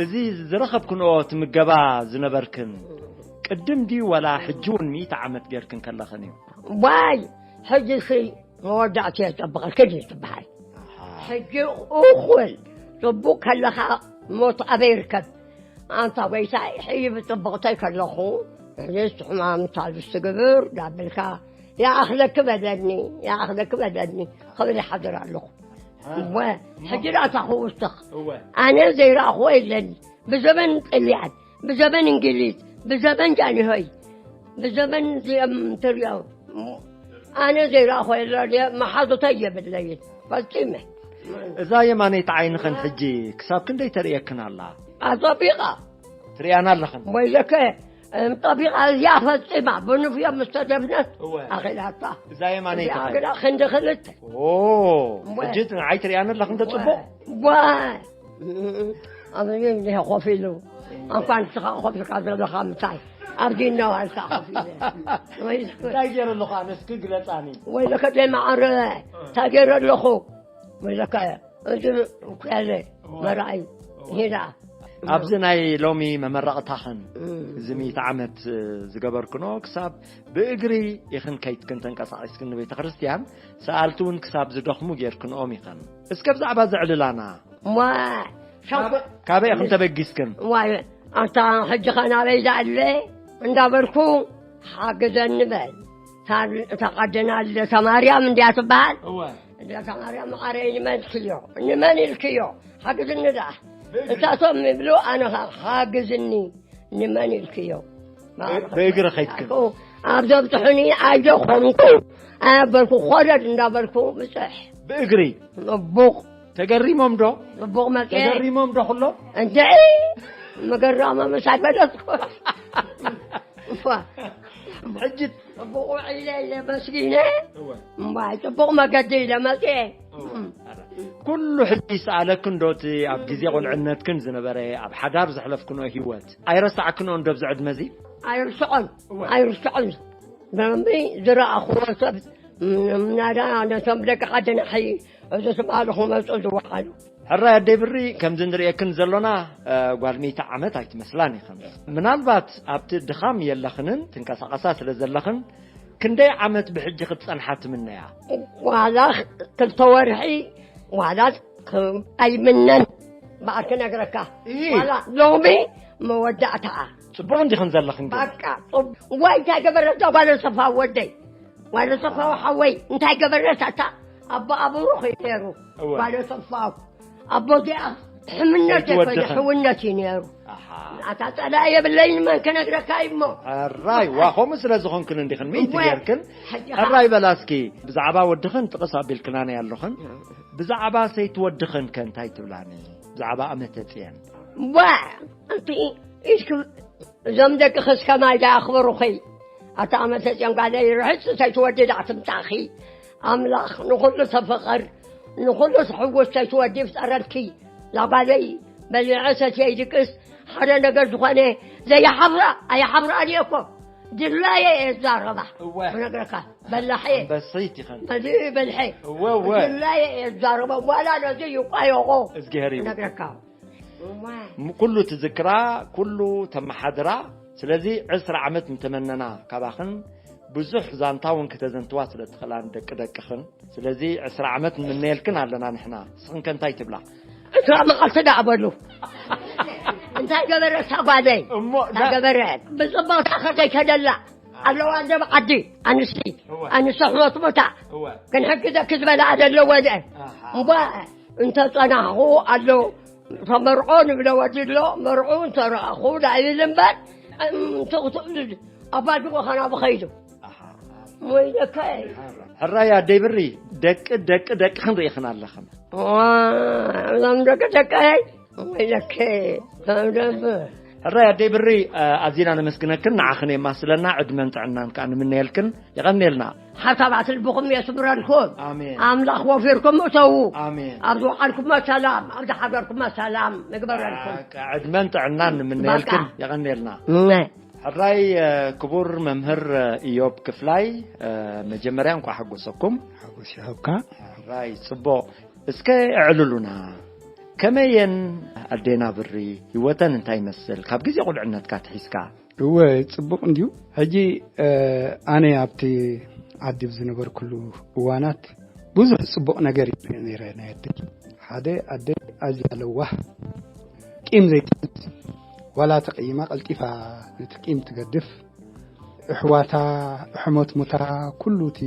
እዚ ዝረኸብክንኦ ትምገባ ዝነበርክን ቅድም ድዩ ዋላ ሕጂ እውን ሚእቲ ዓመት ጌርክን ከለኽን እዩ ዋይ ሕጂ ሲ መወዳእቲ የጸብቐልክን እዩ ትበሃል ሕጂ እኹል ጽቡቅ ከለኻ ሞት ኣበይ ይርከብ ኣንታ ጎይታ ሕይብ ጽቡቅተይ ከለኹ ሕዚ ሕማም ታልስ ትግብር ዳብልካ ይኣኽለኪ በለኒ ይኣኽለኪ በለኒ ክብል ይሓድር ኣለኹ እወ ሕጂ ዳታ ክውስኽ እወ ኣነ ዘይረኣኽዎ የለን ብዘበን ጥልያን ብዘበን እንግሊዝ ብዘበን ጃንሆይ ብዘበን እዚኦም ትሪኦ ኣነ ዘይረኣኽዎ የለን መሓዙተይ የብለይን ፈጺመ እዛ የማነይቲ ዓይንኽን ሕጂ ክሳብ ክንደይ ተርእየክን ኣላ ኣጸቢቓ ትርእያና ኣለኽን ወይለከ ጠቢቓ እዚኣ ፈጺማ ብንፍዮ ምስ ተደፍነት እወ። ኣኺላታ እዛ የማነይቲ እዚኣ ኸ ግና ክንዲ ክልተ ኦ ሕጂ ንዓይ ትርእያኒ ኣለኽን ተጽቡቕ ዋ ኣብዚ እንዲህ ኮፍ ኢሉ እንኳን ንስኻ ኮፍ ኢልካ ዘለኻ ምሳይ ኣብዚ እናዋልካ ኮፍ ኢለ ወይስ እንታይ ገይረ ኣለኹ ኣነስኪ ግለጻኒ ወይለከ ደይ መዓረ እንታይ ገይረ ኣለኹ ወይለከ እዚ ኩያለ መርኣይ ሄዳ ኣብዚ ናይ ሎሚ መመረቕታኽን እዚ ሚእቲ ዓመት ዝገበርክኖ ክሳብ ብእግሪ ኢኽን ከይትክን ተንቀሳቒስክን ንቤተ ክርስቲያን ሰኣልቲ እውን ክሳብ ዝደኽሙ ጌርክንኦም ኢኽን እስከ ብዛዕባ ዘዕልላና ዋ ሸንኮ ካበይ ኢኽን ተበጊስክን ዋይ ኣንታ ሕጂ ኸ ናበይ ዝኣለ እንዳበልኩ ሓግዘኒ በል እታ ጓደና ልደታ ማርያም እንድያ ትበሃል እወ ልደታ ማርያም መዓረይ ንመን ኢልክዮ ንመን ኢልክዮ ሓግዝኒ ደኣ እንታቶም ይብሉ ኣነ ኸ ሓግዝኒ ንመን ኢልክዮ ብእግሪ ኸይድክን ኣብ ዘብፅሑኒ ኣይደኾምኩ ኣበልኩ ኮለድ እንዳበልኩ ብፅሕ ብእግሪ ፅቡቕ ተገሪሞም ዶ ፅቡቕ መፅአ ተገሪሞም ዶ ኩሎም እንድዒ ምግራማ ምሳይ በለስኩ እፋ ሕጂ ፅቡቕ ውዒለ ኢለ መስጊነ እወ እምባይ ፅቡቕ መገዲ ኢለ መፅአ ኩሉ ሕጂ ይሰኣለክን ዶ እቲ ኣብ ግዜ ቁልዕነትክን ዝነበረ ኣብ ሓዳር ዘሕለፍክኖ ህይወት ኣይረሳዕክኖን ዶ ኣብዚ ዕድመ እዚ ኣይርስዖን እወ። ኣይርስዖን ብደንቢ ዝረኣኽዎ ሰብ ምናዳ ነቶም ደቂ ዓድና ሕይ እዚ ዝበሃሉ ክመፁ ዝወሓሉ ሕራይ ኣደይ ብሪ ከምዚ ንርእየክን ዘሎና እ፣ ጓል ሚእቲ ዓመት ኣይትመስላን ኢኽን ምናልባት ኣብቲ ድኻም የለኽንን ትንቀሳቐሳ ስለ ዘለኽን ክንደይ ዓመት ብሕጂ ክትጸንሓ ትምነያ ዋላ ክልተ ወርሒ ዋላ ኣይምነን በኣር ክነግረካ እይ። ዋላ ሎሚ መወዳእታኣ ጽቡቕ እንዲኽን ዘለኽን ግን በቃ ጽብ- ዋይ እንታይ ገበረታ ጓል ሰፋ ወደይ ጓል ሰፋ ሓወይ እንታይ ገበረታ እታ ኣቦ ኣብሩኽ እዩ ነይሩ እወ። ጓል ሰፋ ኣቦዚኣ ሕምነት ኣይትወድኽን። ዘይኮነ ሕውነት እዩ ነይሩ ኣሓ። ኣታ ጸላኢ የብለይን፣ መን ክነግረካ እዩ እሞ። ሕራይ ዋ፣ ከምኡ ስለ ዝኾንክን እንዲኽን ሚእቲ እወ። ጌርክን። ሕጂ ሕራይ በላ እስኪ፣ ብዛዕባ ወድኽን ጥቕስ ኣቢልክናኒ ኣለኽን። ብዛዕባ ሰይቲ ወድኽን ከ እንታይ ትብላኒ? ብዛዕባ ኣመተ ጽየን። ዋ፣ እቲ ኢስክ እዞም ደቂ ኸስከማይ ዳ ኣኽበሩኺ። ኣታ ኣመተ ጽዮን ጓለይ፣ ርሕጽ ሰይትወዲ ዳ ትምጻኺ። ኣምላኽ ንኹሉ ተፈቐር፣ ንኹሉ ትሕውስ ሰይትወዲ ይፍጠረልኪ። ላጓለይ በሊዐ ሰትየ ይድቅስ፣ ሓደ ነገር ዝኾነ ዘይሓፍራ ኣይሓፍራን እየ እኮ። ድላየ እየ ዝዛረባ። እወ። ክነግረካ በላሕ እየ። ኣንበሰይቲ ኸን። እዚ በልሐ። እወ፣ እወ። ድላየ እየ ዝዛረባ። ዋላ ነዚ ይቋየቆ። እዝግሄር እዩ። ክነግረካ። እወ። ም-፣ ኩሉ ትዝክራ፣ ኩሉ ተመሓድራ። ስለዚ ዕስራ ዓመት ምተመነና ካባኽን ብዙሕ ዛንታ እውን ከተዘንትዋ ስለ ትኽእላ ንደቂ ደቅኽን። ስለዚ ዕስራ ዓመት ንምነየልክን ኣለና ንሕና። ንስኽን ከ እንታይ ትብላ? እታ መዓልቲ ደኣ በሉ። እንታይ ገበረ እታ ጓለይ? እሞ እንታይ ገበረ? ብፅባታ ከዘይከደላ ኣለዋ እንደ ዓዲ ኣንስቲ። ኣንስቲ ኣሕዋት ቦታ። ክንሕግዘኪ ዝበላ ኣለዎ። እምባ እንተፀናሕኹ ኣሎ። ተመርዖ ንብለ ወዲ ኣሎ። መርዑ እንተረኣኹ ዳይብል እምበር፣ እም፣ ትቕትሉ ኣባድጎ ኸና ብኸይዱ። ወይለከ። ሕራይ ኣደይ ብሪ፣ ደቂ ደቂ ደቂ ክንርኢኽን ኣለኽን። እዞም ደቂ ደቀይ ወይለከ። ደብ ሕራይ ኣደይ ብሪ፣ ኣዚና ነመስግነክን፣ ንዓኽን የማስለና፣ ዕድመን ጥዕናን ከኣ ንምነየልክን። የቐንየልና። ሓሳባት ልብኹም የስምረልኩም። ኣሜን። ኣምላኽ ወፊርኩም እተዉ። ኣሜን። ኣብ ዝወዓልኩሞ ሰላም፣ ኣብ ዝሓደርኩሞ ሰላም ንግበረልኩም። ዕድመን ጥዕናን ንምነየልክን። በቃ። የቐንየልና። እነ ሕራይ ክቡር መምህር ኢዮብ ክፍላይ፣ መጀመርያ እንኳዕ ሓጎሰኩም። ሓጎስ ይሃብካ። ሕራይ ጽቡቕ። እስከ እዕልሉና፣ ከመየን ኣዴና ብሪ፣ ህይወተን እንታይ ይመስል ካብ ግዜ ቁልዕነትካ ትሒዝካ? እወ፣ ጽቡቕ እንድዩ። ሕጂ ኣነ ኣብቲ ዓዲ ብዝነበርኩሉ እዋናት ብዙሕ ጽቡቕ ነገር እዩ ነይረ። ናይ ኣደይ ሓደ ኣደይ ኣዝያ ለዋህ፣ ቂም ዘይትሕዝ፣ ዋላ ተቐይማ ቀልጢፋ ነቲ ቂም ትገድፍ፣ እሕዋታ፣ እሕሞት ሙታ፣ ኩሉ እቲ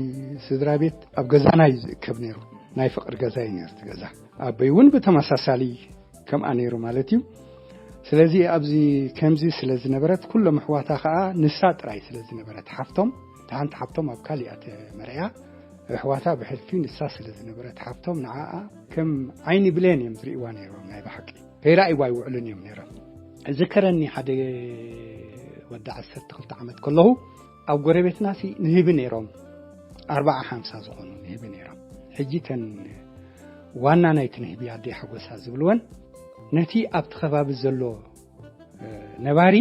ስድራ ቤት ኣብ ገዛና እዩ ዝእከብ ነይሩ። ናይ ፍቕሪ ገዛ እዩ ነይሩ እቲ ገዛ። ኣበይ እውን ብተመሳሳሊ ከምኣ ነይሩ ማለት እዩ። ስለዚ ኣብዚ ከምዚ ስለ ዝነበረት፣ ኩሎም ኣሕዋታ ከዓ ንሳ ጥራይ ስለ ዝነበረት ሓፍቶም፣ እታ ሓንቲ ሓፍቶም ኣብ ካሊኣ ተመርዕያ፣ ኣሕዋታ ብሕልፊ ንሳ ስለ ዝነበረት ሓፍቶም ንዓኣ ከም ዓይኒ ብሌን እዮም ዝርእይዋ ነይሮም። ናይ ብሓቂ ከይረኣይዋ ኣይውዕሉን እዮም ነይሮም። እዝከረኒ ሓደ ወዲ ዓሰርተ ክልተ ዓመት ከለኹ ኣብ ጎረቤትና ሲ ንህቢ ነይሮም፣ ኣርባዓ ሓምሳ ዝኾኑ ንህቢ ነይሮም። ሕጂ ተን ዋና ናይቲ ንህቢ ኣደይ ሓጎሳ ዝብልወን ነቲ ኣብቲ ከባቢ ዘሎ ነባሪ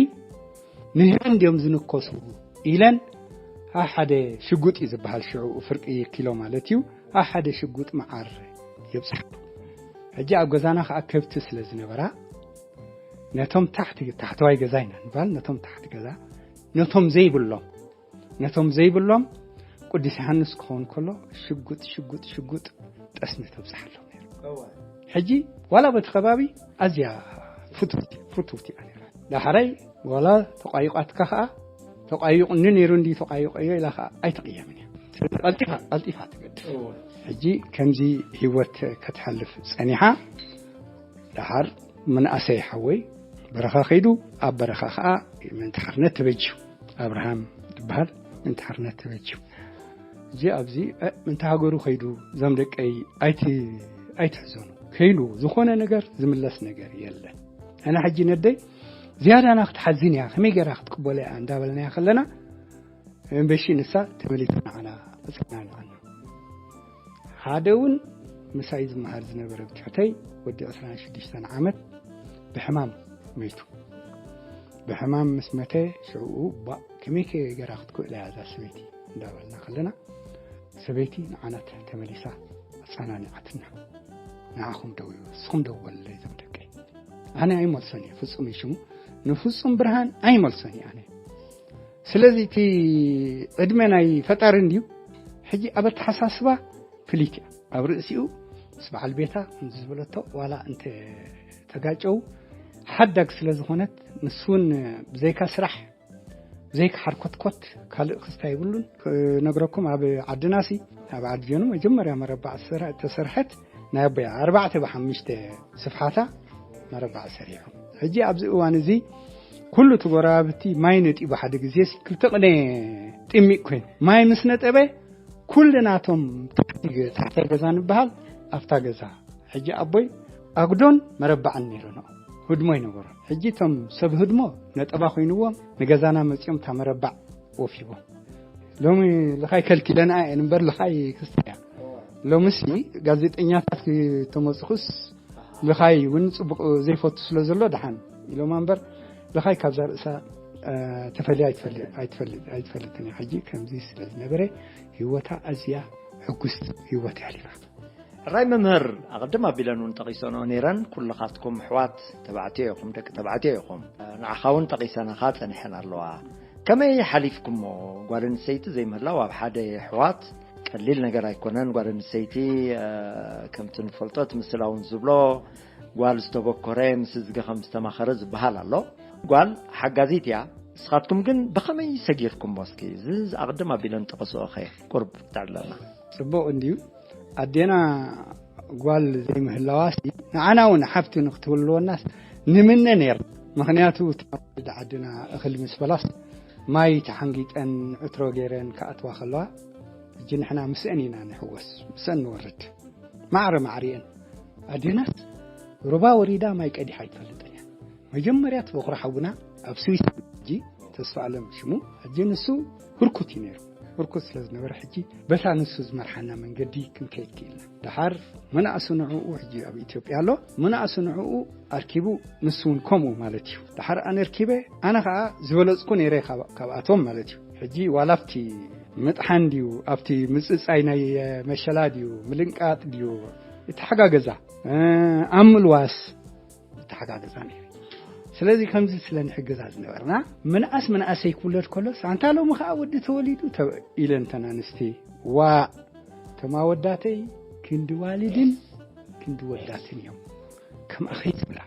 ንህቢ እንድዮም ዝንከሱ ኢለን ኣብ ሓደ ሽጉጥ እዩ ዝበሃል ሽዑ ፍርቂ ኪሎ ማለት እዩ፣ ኣብ ሓደ ሽጉጥ መዓር ይብፅሓ። ሕጂ ኣብ ገዛና ከዓ ከብቲ ስለ ዝነበራ ነቶም ታሕቲ፣ ታሕተዋይ ገዛ ኢና ንባል፣ ነቶም ታሕቲ ገዛ፣ ነቶም ዘይብሎም ነቶም ዘይብሎም ቅዱስ ዮሃንስ ክኸውን ከሎ ሽጉጥ ሽጉጥ ሽጉጥ ጠስሚ ተብዝሓሎም ነይሩ። ሕጂ ዋላ በቲ ከባቢ ኣዝያ ፍትውቲ ፍትውቲ እያ ነይራ። ዳሕራይ ዋላ ተቋይቋትካ ከዓ ተቋይቑኒ ነይሩ እንዲ ተቋይቆዮ ኢላ ከዓ ኣይትቕየምን እያ። ስለዚ ቀልጢፋ ቀልጢፋ ትገድፍ። ሕጂ ከምዚ ህይወት ከተሕልፍ ጸኒሓ፣ ደሓር ምንኣሰይ ሓወይ በረኻ ከይዱ፣ ኣብ በረኻ ከዓ ምእንቲ ሓርነት ተበጅዩ። ኣብርሃም ዝበሃል ምእንቲ ሓርነት ተበጅዩ። እዚ ኣብዚ፣ እ፣ ምእንቲ ሃገሩ ከይዱ፣ እዞም ደቀይ ኣይቲ-፣ ኣይትሕዘኑ። ከይኑ ዝኾነ ነገር ዝምለስ ነገር የለን። ኣነ ሕጂ ነደይ ዝያዳና ክትሓዝን እያ፣ ከመይ ገይራ ክትቅበሎ እያ እንዳበልናያ ከለና፣ እምበሺ ንሳ ተመሊሳ ንዓና ኣጽናንዓና። ሓደ እውን ምሳይ ዝመሃር ዝነበረ ብትሕተይ ወዲ ዕስራን ሽዱሽተን ዓመት ብሕማም መይቱ። ብሕማም ምስ መተ ሽዕኡ ባእ ከመይ ከ ገይራ ክትክእላ እያ እዛ ሰበይቲ እንዳበልና ከለና ሰበይቲ ንዓና ተ-፣ ተመሊሳ ኣጸናኒዓትና። ንዓኹም ደው ይበል፣ ንስኹም ደው በሉለይ እዞም ደቀይ። ኣነ ኣይመልሶን እየ፣ ፍጹም እዩ ሽሙ። ንፍጹም ብርሃን ኣይመልሶን እየ ኣነ። ስለዚ እቲ ዕድመ ናይ ፈጣሪ እንድዩ። ሕጂ ኣብ ኣተሓሳስባ ፍልይቲ እያ። ኣብ ርእሲኡ ምስ በዓል ቤታ ከምዚ ዝበለቶ ዋላ እንተ ተጋጨው ሓዳግ ስለ ዝኾነት ንሱ እውን ብዘይካ ስራሕ ብዘይካ ሓርኮትኮት ካልእ ክስታ የብሉን። ክነግረኩም ኣብ ዓድናሲ ኣብ ዓዲ ጀኑ መጀመርያ መረባዕ ዝሰራ-፣ ተሰርሐት ናይ ኣቦያ ኣርባዕተ ብሓሙሽተ ስፍሓታ መረባዕ ሰሪሑ። ሕጂ ኣብዚ እዋን እዚ ኩሉ እቲ ጎረባብቲ ማይ ነጢቡ፣ ሓደ ግዜ ክልተ ቅነ ጥሚቅ ኮይኑ ማይ ምስ ነጠበ፣ ኩሉ ናቶም ታሕቲ ገ- ታሕተ ገዛ ንበሃል ኣብታ ገዛ፣ ሕጂ ኣቦይ ኣጉዶን መረባዕን ነይሩ ነው ህድሞ ይነበሩ። ሕጂ እቶም ሰብ ህድሞ ነጠባ ኮይንዎም ንገዛና መጺኦም እታ መረባዕ ወፊቦም። ሎሚ ልኻይ ከልኪለና እየን እምበር፣ ልኻይ ክስተ እያ። ሎምሲ ጋዜጠኛታት ክተመጽኹስ ልኻይ እውን ጽቡቕ ዘይፈቱ ስለ ዘሎ ደሓን ኢሎማ እምበር፣ ልኻይ ካብዛ ርእሳ ተፈልያ ኣይትፈልጥን እያ። ሕጂ ከምዚ ስለ ዝነበረ ህይወታ ኣዝያ ሕጉስቲ ህይወት እያ ኣሕሊፋ። ሕራይ መምህር፣ ኣቐድም ኣቢለን እውን ጠቒሰንኦ ነይረን፣ ኩልኻትኩም ኣሕዋት ተባዕትዮ ኢኹም፣ ደቂ ተባዕትዮ ኢኹም። ንዓኻ እውን ጠቒሰናኻ ጸኒሐን ኣለዋ። ከመይ ሓሊፍኩሞ? ጓል ኣንስተይቲ ዘይምህላው ኣብ ሓደ ኣሕዋት ቀሊል ነገር ኣይኮነን። ጓል ኣንስተይቲ ከምቲ ንፈልጦ እቲ ምስላ እውን ዝብሎ ጓል ዝተበኮረ ምስ እዝጊ ከም ዝተማኸረ ዝበሃል ኣሎ። ጓል ሓጋዚት እያ። ንስኻትኩም ግን ብኸመይ ሰጊርኩሞ? እስኪ እዚ ኣቕድም ኣቢለን ጠቐስኦ ኸ ቁርብ ተዕልለና። ጽቡቕ እንድዩ። ኣዴና ጓል ዘይምህላዋሲ ንዓና እውን ሓብቲ ንክትህልወናስ ንምነ ነይር። ምክንያቱ እታ ወለዲ ዓድና እኽል ምስ በላስ ማይ ተሓንጊጠን ዕትሮ ገይረን ክኣትዋ ከለዋ፣ ሕጂ ንሕና ምስአን ኢና ንሕወስ፣ ምስአን ንወርድ። ማዕረ ማዕሪአን ኣዴናስ ሩባ ወሪዳ ማይ ቀዲሓ ኣይትፈልጥን እያ። መጀመርያ እቲ በኹሪ ሓውና ኣብ ስዊስ ሕጂ ተስፋ ኣለም ሽሙ፣ ሕጂ ንሱ ህርኩት እዩ ነይሩ። ህርኩት ስለ ዝነበረ ሕጂ በታ ንሱ ዝመርሓና መንገዲ ክንከይድ ክኢልና። ደሓር መናእሱ ንዕኡ ሕጂ ኣብ ኢትዮጵያ ኣሎ፣ መናእሱ ንዕኡ ኣርኪቡ ንሱ እውን ከምኡ ማለት እዩ። ደሓር ኣነ ኣርኪበ፣ ኣነ ኸዓ ዝበለጽኩ ነይረ ካብ- ካብኣቶም ማለት እዩ። ሕጂ ዋላ ኣብቲ ምጥሓን ድዩ፣ ኣብቲ ምጽጻይ ናይ መሸላ ድዩ፣ ምልንቃጥ ድዩ፣ እተሓጋገዛ ኣብ ምልዋስ እተሓጋገዛ ነይረ። ስለዚ ከምዚ ስለ ንሕግዛ ዝነበርና ምንኣስ ምንኣሰይ ክውለድ ከሎስ ኣንታ ሎሚ ከዓ ወዲ ተወሊዱ ኢለን ተናንስቲ ዋእ እቶም ኣወዳተይ ክንዲ ዋልድን ክንዲ ወዳትን እዮም ከምኣ ከይትብላ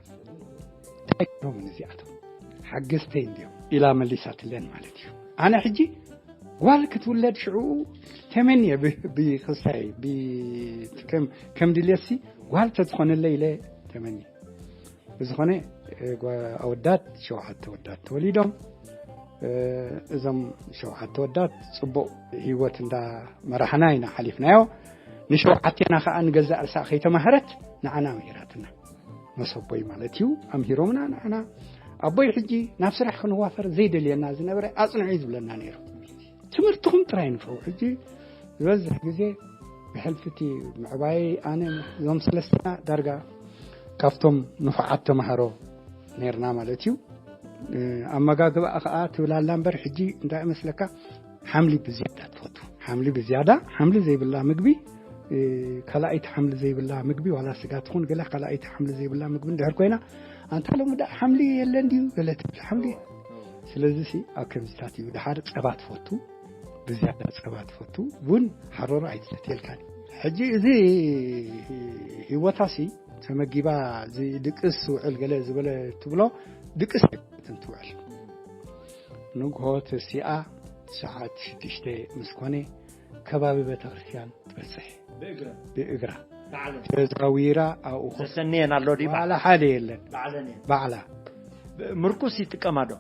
እንታይ ገይሮምን እዚኣቶም ሓገዝተይ እንዲዮም ኢላ መሊሳትለን ማለት እዩ። ኣነ ሕጂ ጓል ክትውለድ ሽዕኡ ተመንየ ብክስታይ ከም ድልየሲ ጓል ተትኾነለይ ኢለ ተመንየ። ብዝኾነ ኣወዳት ሸውዓተ ወዳት ተወሊዶም። እዞም ሸውዓተ ወዳት ጽቡቕ ህይወት እንዳ መራሕና ኢና ሓሊፍናዮ። ንሸውዓቴና ከዓ ንገዛእ ርሳ ከይተማህረት ንዓና ምሂራትና። መሰቦይ ማለት እዩ ኣምሂሮምና ንዓና። ኣቦይ ሕጂ ናብ ስራሕ ክንዋፈር ዘይደልየና ዝነበረ ኣጽንዑ ዝብለና ነይሩ። ትምህርትኹም ጥራይ ንፈው። ሕጂ ዝበዝሕ ግዜ ብሕልፊቲ ምዕባየይ ኣነ እዞም ሰለስትና ዳርጋ ካብቶም ንፉዓት ተማሃሮ ነርና ማለት እዩ። ኣመጋግባኣ ከዓ ትብላላ እምበር ሕጂ እንታይ መስለካ ሓምሊ ብዝያዳ ትፈቱ። ሓምሊ ብዝያዳ ሓምሊ ዘይብላ ምግቢ ካልኣይቲ ሓምሊ ዘይብላ ምግቢ ዋላ ስጋ ትኹን ገለ ካልኣይቲ ሓምሊ ዘይብላ ምግቢ እንድሕር ኮይና ኣንታ ሎሚ ደኣ ሓምሊ የለን ድዩ ገለ ትብል ሓምሊ። ስለዚ ሲ ኣብ ከምዚታት እዩ። ደሓር ጸባ ትፈቱ፣ ብዝያዳ ጸባ ትፈቱ፣ ቡን ሓሮሮ ኣይትሰትየልካን። ሕጂ እዚ ህይወታሲ ተመጊባ ድቅስ ውዕል ገለ ዝበለ ትብሎ ድቅስ ኣይኮነትን ትውዕል። ንግሆ ተሲኣ ሰዓት ሽዱሽተ ምስ ኮነ ከባቢ ቤተክርስትያን ትበጽሕ ብእግራ ተዛዊራ ኣብኡ ኮፍ ተሰንየን ኣሎ ድዩ? ባዕላ ሓደ የለን ባዕለን እየን። ባዕላ ምርኩስ ይጥቀማ ዶ?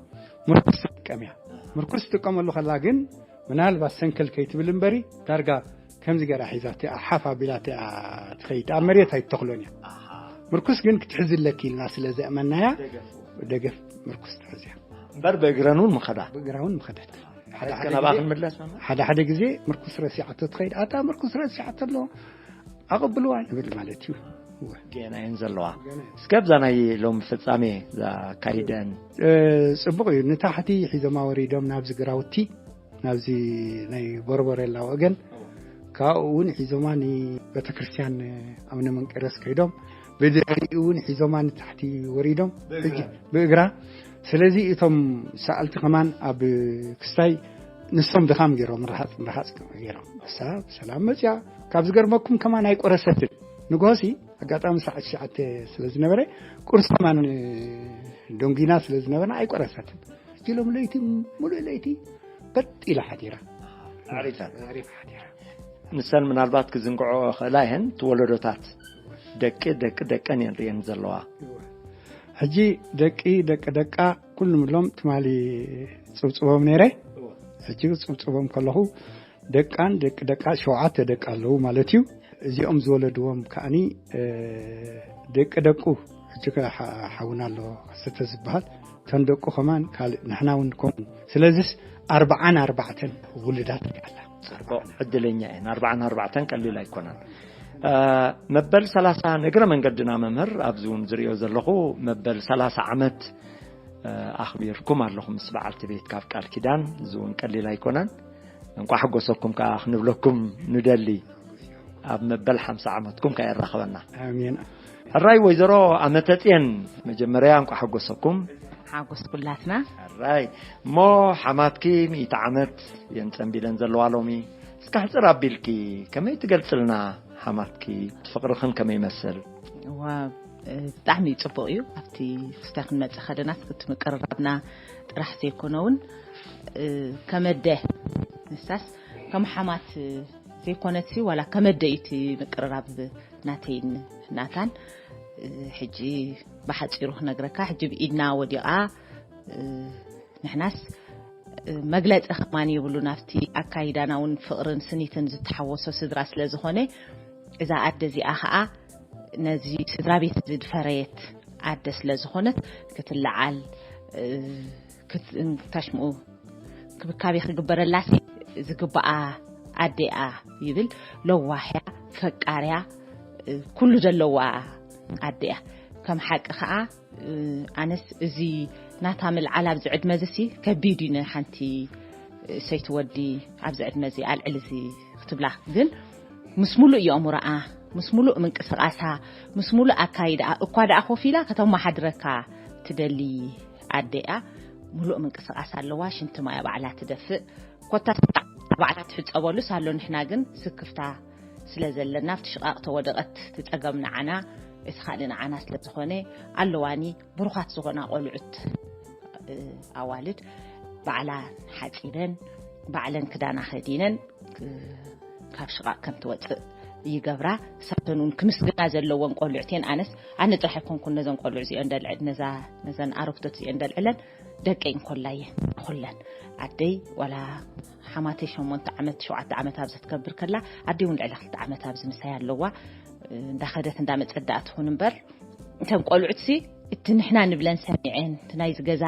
ምርኩስ ትጥቀም እያ። ምርኩስ ትጥቀመሉ ከላ ግን ምናልባት ሰንከል ከይትብል እምበሪ ዳርጋ ከምዚ ገራ ሒዛቲኣ ሓፍ ኣቢላቲኣ ትኸይድ ኣብ መሬት ኣይትተኽሎን እያ። ምርኩስ ግን ክትሕዝለኪ ኢልና ስለ ዘእመናያ ደገፍ ምርኩስ ትሕዝያ። እምበር ብእግረን እውን ምኸዳ ብእግራ እውን ምኸደት። ሓደ ሓደ ናብኣ ግዜ- ክንምለስ መምህር? ሓደ ሓደ ግዜ ምርኩስ ረሲዓቶ ትኸይድ። ኣታ ምርኩስ ረሲዓቶ ኣሎ ኣቐብልዋ ንብል ማለት እዩ። እወ። ጌና እየን ዘለዋ። እስከ ኣብዛ ናይ ሎም ፍጻሜ ዛካይደን እ፣ ጽቡቕ እዩ። ንታሕቲ ሒዞማ ወሪዶም ናብዚ ግራውቲ ናብዚ ናይ ቦርቦሬላ ወገን ካብኡ እውን ሒዞማ ንቤተክርስትያን ኣቡነ መንቀርዮስ ከይዶም ብድሕሪኡ እውን ሒዞማ ንታሕቲ ወሪዶም ብእግራ። ሕጂ ብእግራ። ስለዚ እቶም ሰኣልቲ ከማን ኣብ ክስታይ ንሶም ድኻም ገይሮም ርሃፅ ርሃፅ ገይሮም እሳ ብሰላም መፅያ። ካብ ዝገርመኩም ከማን ኣይቆረሰትን። ንግሆሲ ኣጋጣሚ ሰዓት ትሽዓተ ስለ ዝነበረ ቁርሲ ከማን ዶንጊና ስለ ዝነበርና ኣይቆረሰትን። ሕጂ ሎም ለይቲ ሙሉእ ለይቲ በጥ ኢላ ሓዲራ ኣሪፈን ኣሪፍ ሓዲራ። ንሰን ምናልባት ክዝንግዖ ክእላ እየን። እቲ ወለዶታት ደቂ ደቂ ደቀን እየን ርእየን ዘለዋ። ሕጂ ደቂ ደቂ ደቃ ኩሉ ምሎም ትማሊ ጽብጽቦም ነይረ። ሕጂ ጽብጽቦም ከለኹ ደቃን ደቂ ደቃ ሸውዓተ ደቂ ኣለዉ ማለት እዩ። እዚኦም ዝወለድዎም ከኣኒ ደቂ ደቁ፣ ሕጂ ሓውና ኣሎ ከሰተ ዝበሃል፣ እተን ደቁ ከማን ካልእ፣ ንሕና እውን ከምኡ። ስለዚስ ኣርብዓን ኣርባዕተን ውሉዳት ኣላ። ዕድለኛ እየን። ኣርባዓን ኣርባዕተን ቀሊል ኣይኮነን። መበል ሰላሳ ንእግረ መንገድና መምህር፣ ኣብዚ እውን ዝሪኦ ዘለኹ መበል ሰላሳ ዓመት ኣኽቢርኩም ኣለኹም ምስ በዓልቲ ቤት ካብ ቃል ኪዳን። እዚ እውን ቀሊል ኣይኮነን። እንቋዕ ሓጎሰኩም ከዓ ክንብለኩም ንደሊ። ኣብ መበል ሓምሳ ዓመትኩም ከዓ የራኸበና። ኣሜን። ሕራይ ወይዘሮ ኣመተጽየን፣ መጀመርያ እንቋዕ ሓጎሰኩም። ሓጎስ ኩላትና። ሕራይ። እሞ ሓማትኪ ሚእቲ ዓመት የን ጸንቢለን ዘለዋ ሎሚ። እስከ ሕጽር ኣቢልኪ ከመይ ትገልጽልና ሓማትኪ? ፍቕርኽን ከመይ ይመስል? እዋ፣ ብጣዕሚ ጽቡቕ እዩ። ኣብቲ ክስታይ ክንመጽእ ከለና እቲ ምቅርራብና ጥራሕ ዘይኮነ እውን ከመደ ንሳስ ከም ሓማት ዘይኮነትሲ ዋላ ከመደ እዩ እቲ ምቅርራብ ናተይን ናታን። ሕጂ ብሓጺሩ ክነግረካ፣ ሕጂ ብኢድና ወዲቓ፣ ንሕናስ መግለጺ ከማን የብሉን። ኣብቲ ኣካይዳና እውን ፍቕርን ስኒትን ዝተሓወሶ ስድራ ስለ ዝኾነ፣ እዛ ኣደ እዚኣ ኸኣ ነዚ ስድራ ቤት ዝፈረየት ኣደ ስለ ዝኾነት፣ ክትለዓል፣ ታሽምኡ ክብካቤ ክግበረላሲ ዝግባኣ ኣደ እያ ይብል። ለዋህያ፣ ፈቃርያ፣ ኩሉ ዘለዋ ኣደ እያ። ከም ሓቂ ኸኣ ኣነስ እዚ ናታ ምልዓል ኣብዚ ዕድመ እዚ ሲ ከቢድ እዩ ንሓንቲ ሰይቲ ወዲ ኣብዚ ዕድመ እዚ ኣልዕል እዚ ክትብላ። ግን ምስ ሙሉእ የእምሮኣ፣ ምስ ሙሉእ ምንቅስቓሳ፣ ምስ ሙሉእ ኣካይዳኣ እኳ ደኣ ኮፍ ኢላ ከተመሓድረካ ትደሊ ኣደ እያ። ሙሉእ ምንቅስቓስ ኣለዋ። ሽንቲ ማያ ባዕላ ትደፍእ። ኮታ ባዕላ ትሕጸበሉ ሳሎ፣ ንሕና ግን ስክፍታ ስለ ዘለና ኣብቲ ሽቓቕ ተወደቐት። እቲ ጸገም ንዓና፣ እቲ ካልእ ንዓና ስለ ዝኾነ ኣለዋኒ። ብሩኻት ዝኾና ቆልዑት ኣዋልድ ባዕላ ሓጺበን ባዕለን ክዳና ከዲነን ካብ ሽቓቕ ከም ትወጽእ ይገብራ። ሳተን እውን ክምስግና ዘለወን ቆልዑት እየን። ኣነስ ኣነ ጥራሕ ኣይኮንኩን ነዘን ቆልዑ እዚኦን ደልዕ ነዛ ነዘን ኣረግቶት እዚኦን ደልዕለን ደቀይ እንኮላ እየን። ኩለን ኣደይ ዋላ ሓማተይ ሸሞንተ ዓመት ሸውዓተ ዓመት ኣብዚ ክትከብር ከላ ኣደይ እውን ልዕሊ ክልተ ዓመት ኣብዚ ምሳይ ኣለዋ። እንዳኸደት እንዳመጸት ደኣ ትኹን እምበር እተን ቆልዑትሲ እቲ ንሕና ንብለን ሰሚዐን እቲ ናይዚ ገዛ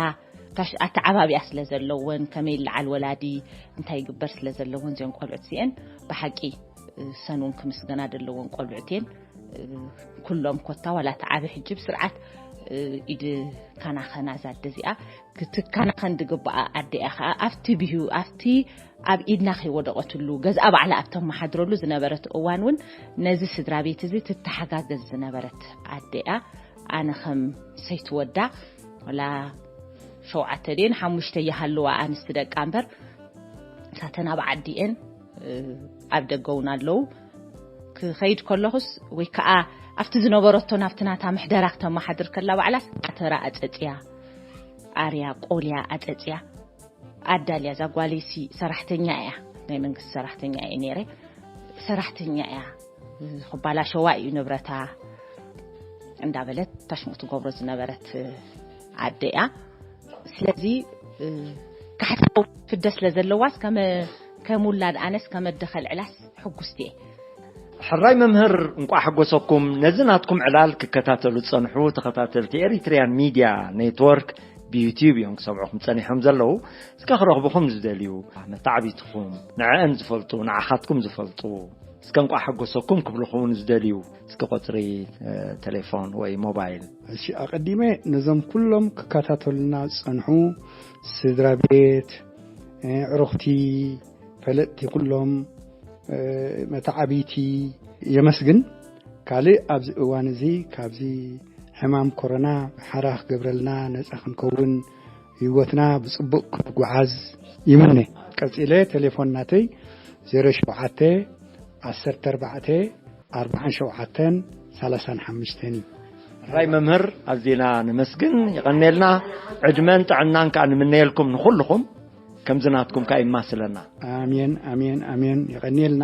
ኣተዓባቢያ ስለ ዘለወን ከመይ ይለዓል ወላዲ እንታይ ይግበር ስለ ዘለወን እዚኦን ቆልዑት እዚአን ብሓቂ ሰን እውን ክምስገና ዘለወን ቆልዑት እየን። ኩሎም ኮታ ዋላ እቲ ዓቢ ሕጂ ብስርዓት ኢድ ካናኸና እዛ ኣደ እዚኣ ክትካናኸን ዝግባኣ ኣደ እያ። ከዓ ኣብቲ ብሂው ኣብቲ ኣብ ኢድና ከይወደቐትሉ ገዝኣ ባዕላ ኣብ ተመሓድረሉ ዝነበረት እዋን እውን ነዚ ስድራ ቤት እዚ ትተሓጋገዝ ዝነበረት ኣደ እያ። ኣነ ከም ሰይቲ ወዳ ዋላ ሸውዓተ ድየን ሓሙሽተ ይሃልዋ ኣንስቲ ደቃ እምበር ሳተን ኣብ ዓዲ እየን ኣብ ደገ እውን ኣለዉ። ክኸይድ ከለኹስ ወይ ከዓ ኣብቲ ዝነበረቶ ናብቲ ናታ ምሕደራ ክተመሓድር ከላ ባዕላስ ዓተራ ኣፀፅያ ኣርያ ቆልያ ኣፀፅያ ኣዳልያ እዛ ጓለይሲ ሰራሕተኛ እያ ናይ መንግስቲ ሰራሕተኛ እየ ነይረ ሰራሕተኛ እያ ክባላሸዋ እዩ ንብረታ እንዳበለት ታሽሙ ትገብሮ ዝነበረት ኣደ እያ። ስለዚ ካሕሳው ፍደ ስለ ዘለዋስ ከም ውላድ ኣነስ ከም ኣደ ከልዕላስ ሕጉስቲ እየ። ሕራይ መምህር እንቋዕ ሓጎሰኩም። ነዚ ናትኩም ዕላል ክከታተሉ ዝጸንሑ ተኸታተልቲ ኤሪትሪያን ሚድያ ኔትወርክ ብዩቲዩብ እዮም ክሰምዑኹም ጸኒሖም ዘለዉ። እስከ ክረኽብኹም ዝደልዩ መተዓቢትኹም ንዕአን ዝፈልጡ ንዓኻትኩም ዝፈልጡ እስከ እንቋዕ ሓጎሰኩም ክብልኹም ዝደልዩ እስከ ቁጽሪ ተሌፎን ወይ ሞባይል። እሺ ኣቐዲመ ነዞም ኩሎም ክከታተሉና ዝጸንሑ ስድራ ቤት ዕሩኽቲ ፈለጥቲ ኩሎም መተዓቢቲ የመስግን። ካልእ ኣብዚ እዋን እዚ ካብዚ ሕማም ኮሮና ሓራ ክገብረልና ነጻ ክንከውን ህይወትና ብጽቡቕ ክትጓዓዝ ይምነ። ቀጺለ ቴሌፎን ናተይ ዜሮ ሸውዓተ ዓሰርተ ኣርባዕተ ኣርባዓን ሸውዓተን ሰላሳን ሓሙሽተን እዩ። ራይ መምህር ኣዚና ንመስግን ይቐኔልና ዕድመን ጥዕናን ከኣ ንምነየልኩም ንኹልኹም ከምዚ ናትኩም ከኣ ይማስለና። ኣሜን ኣሜን ኣሜን ይቐኔልና።